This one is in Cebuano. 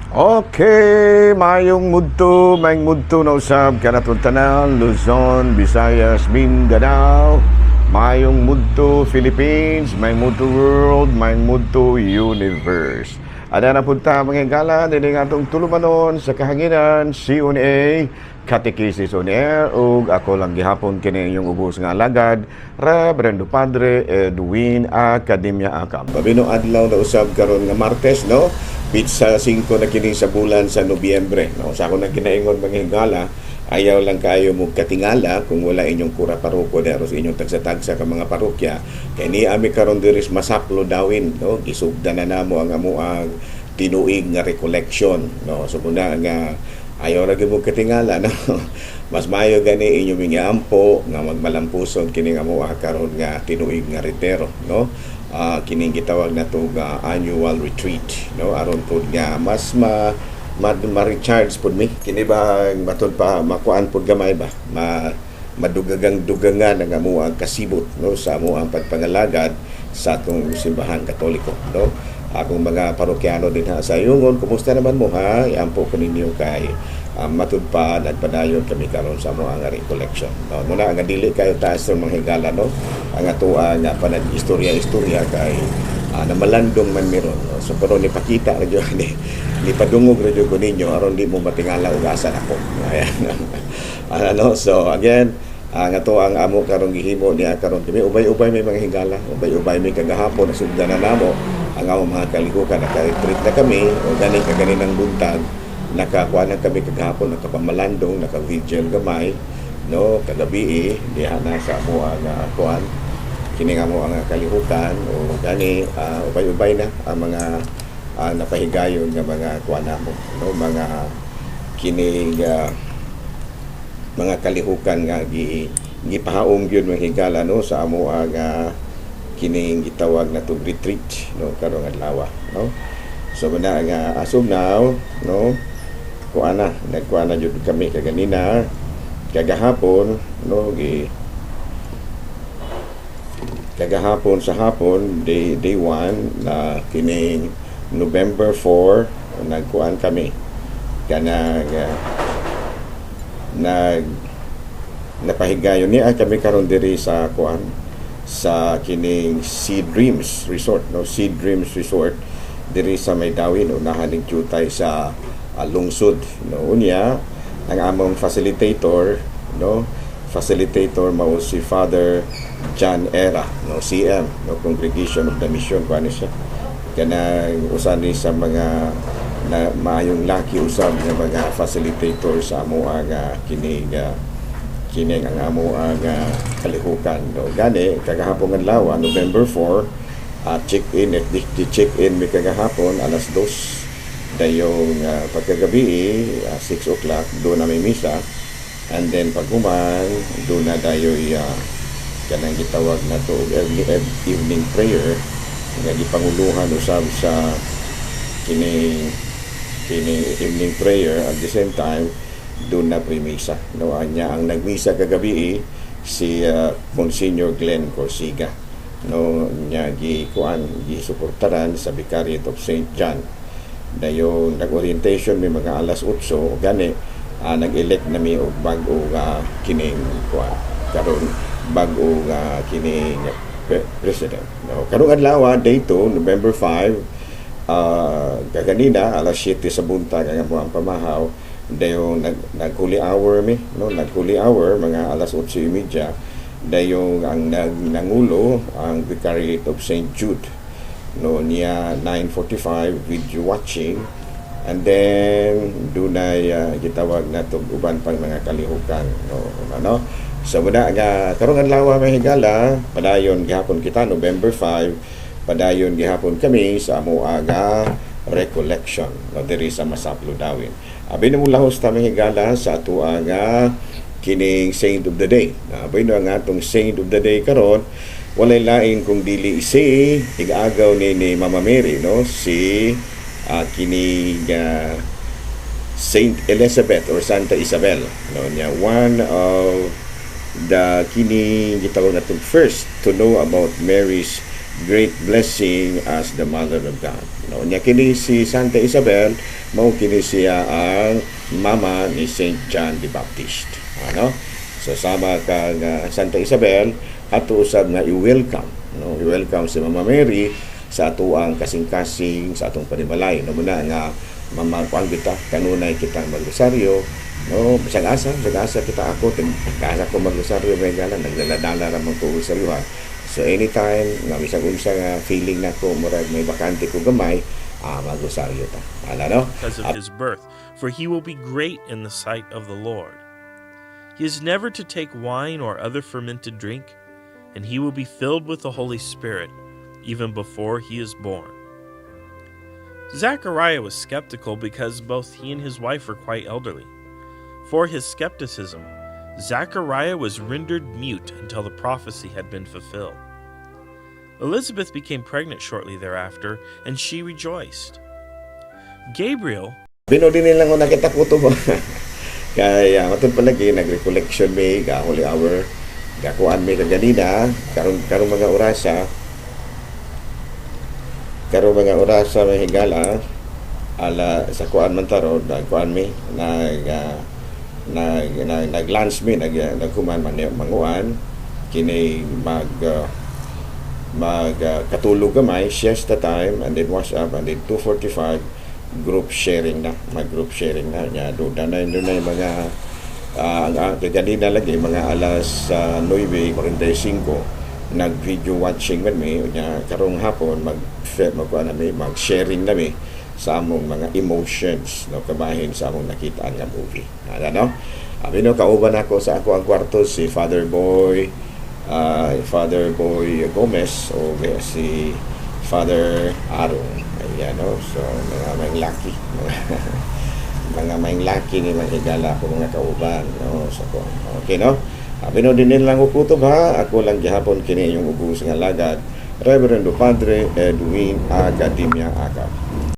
Okay, mayong mudto na usab kanatong tanan, Luzon, Visayas, Mindanao, mayong mudto Philippines, mayong mudto world, mayong mudto universe. Ada na punta, mga higala, dinhi nga atong tulumanon sa kahanginan, CONA, Katekisis on Air, ug ako lang gihapon kini inyong ubos nga alagad, Reverendo Padre Edwin Academia Acam. Pabino adlaw na usab karon nga Martes, no? Petsa 5 na kini sa bulan sa Nobyembre. No? Sa ako nang kinaingon, mga higala, ayaw lang kayo mo katingala kung wala inyong kura paroko dero sa inyong tagsa-tagsa ka mga parokya. Kay ni ami karon diri sa Masaplo Dauin, no? Gisugda na namo ang amuang tinuig nga recollection, no? So muna nga ayaw ra gyud mo katingala, no? Mas maayo gani inyo mga ampo nga magmalampuson kini nga amuha karon nga tinuig nga retiro, no? Kining gitawag na to nga annual retreat, no, aron pud nga mas ma-recharge pud mi kini ba, matud pa makuan pud gamay ba, ma madugagang dugangan ang amuang kasibot, no, sa amuang pagpangalagad sa atong Simbahan Katoliko, no? Akong mga parokyano dinha sa Ayungon, kumusta naman mo, ha? Iampo ko ninyo kay matud pa nagpadayon kami karon sa amuang recollection, no? Muna nga dili kayo taas ng mga higala, no, ang atoa nga panag-istorya-istorya kay namalandong man meron, no? So pero ni pakita ra gyud ni ni padungog ra gyud ko ninyo aron di mo matingala og asa nako. Ayan, ano. So again, ang ato ang amo karong gihimo niya karon, kami ubay-ubay may mga higala, ubay-ubay may kagahapon nasugdan na namo ang among mga kalihukan, naka-retreat na kami o gani kaganinang buntag nakakuha na kami kagahapon, nakapamalandong, naka-vigil gamay, no? Kagabi diha na sa amo ang kuan kini nga mo ang kalihukan o gani ubay-ubay na ang mga napahigayon nga mga kuan namo, no, mga kining mga kalihukan nga gipahaom gyud, mga higala, no, sa amo ang kining gitawag na to retreat, no, karong adlaw, no? So muna nga as of now, no, kuan na, nagkuan na jud kami kaganina, kagahapon, no, gi kagahapon sa hapon, day 1 na kining November 4, nagkuan kami kanang nag napahigayon niya kami karon diri sa kuan, sa kining Sea Dreams Resort, no? Sea Dreams Resort diri sa may Dauin, unahan ning jutay sa lungsod, no? Unya ang among facilitator, no, facilitator mao si Father John Era, no, CM, no, Congregation of the Mission. Kuan siya, kanang usa ni sa mga na maayong laki usab nga mga facilitator sa amo ang kining kining ang amo ang kalihukan, no? Gani kagahapon adlaw, November 4, check in at di check in mi kagahapon alas 2, dayong pagkagabi 6 o'clock do na may misa, and then paghuman do na dayoy kanang gitawag na to og evening prayer nga gipanguluhan usab sa kining kining evening prayer. At the same time doon na premisa, no? Anya ang nagmisa kagabi si Monsignor Glenn Corsiga, no? Nya gi kuan, gi suportaran sa Vicariate of St. John. Dayon nag-orientation may mga alas 8. Gani nag-elect na mi og bag-o nga kining kuan karon, bag-o nga kining president, no? Karong adlaw, day 2, November 5, kaganina alas 7 sa buntag ang among pamahaw. Dayon nag holy hour mi, no? Nag holy hour mga alas 8:30. Dayong ang nangulo ang Vicariate of St. Jude, no? Niya 9:45 video watching, and then dunay gitawag na to uban pang mga kalihukan, no? Ano, so muna nga karong adlaw, mga higala, padayon gihapon kita. November 5, padayon gihapon kami sa amo nga recollection, no, diri sa Masaplo Dauin. Abi na mo lahos ta, mga higala, sa ato nga kining saint of the day. Abi no ang atong saint of the day karon walay lain kung dili si igagaw ni Mama Mary, no, si kining Saint Elizabeth or Santa Isabel, no? Niya one of the kini gitawag natong first to know about Mary's great blessing as the Mother of God. No, nya kini si Santa Isabel, mao kini siya ang mama ni Saint John the Baptist. Ano? So sama kang Santa Isabel, ato usab nga i-welcome, no? I-welcome si Mama Mary sa atoang kasing-kasing, sa atong panimalay, no? Muna nga mamakuan kita, kanunay kitang magrosaryo, no? Bisag asa kita, ako asa ko magrosaryo, may gala nagdala-dala ra man ko rosaryohan. So anytime nga bisag unsa nga feeling nako, murag may bakante ko gamay, magrosaryo ta ala, no? Because of his birth, for he will be great in the sight of the Lord. He is never to take wine or other fermented drink, and he will be filled with the Holy Spirit even before he is born. Zechariah was skeptical because both he and his wife were quite elderly. For his skepticism, Zechariah was rendered mute until the prophecy had been fulfilled. Elizabeth became pregnant shortly thereafter, and she rejoiced. Gabriel, Bino din nilang ko nakita ko to ba. Kaya matod palagi nag-recollection mi ga Holy Hour, gakuan mi kaganina, karon mga orasa may higala ala sa kuan man taro, nagkuan mi, nag nag-lunch mi, nagkuman man manguan kini, mag katulog gamay, siesta time, and then wash up, and then 2:45 group sharing na, mag group sharing na nya. Do na doon na yung mga ang kaganina lagi mga alas 9:45 nag video watching man mi. Nya karong hapon mag na mi, mag sharing na mi sa among mga emotions, no, kabahin sa among nakita nga movie ala, no? Abi no, kauban ako sa ako ang kwarto si Father Boy Gomez o si Father Arong. Ayan, no? So, mga may lucky. Mga may lucky ni mga higala ako mga kauban. No? So, okay, no? Abi no, din lang ko kutob ha. Ako lang gihapon kini yung ubos nga lagad. Reverendo Padre Edwin Academia Acap.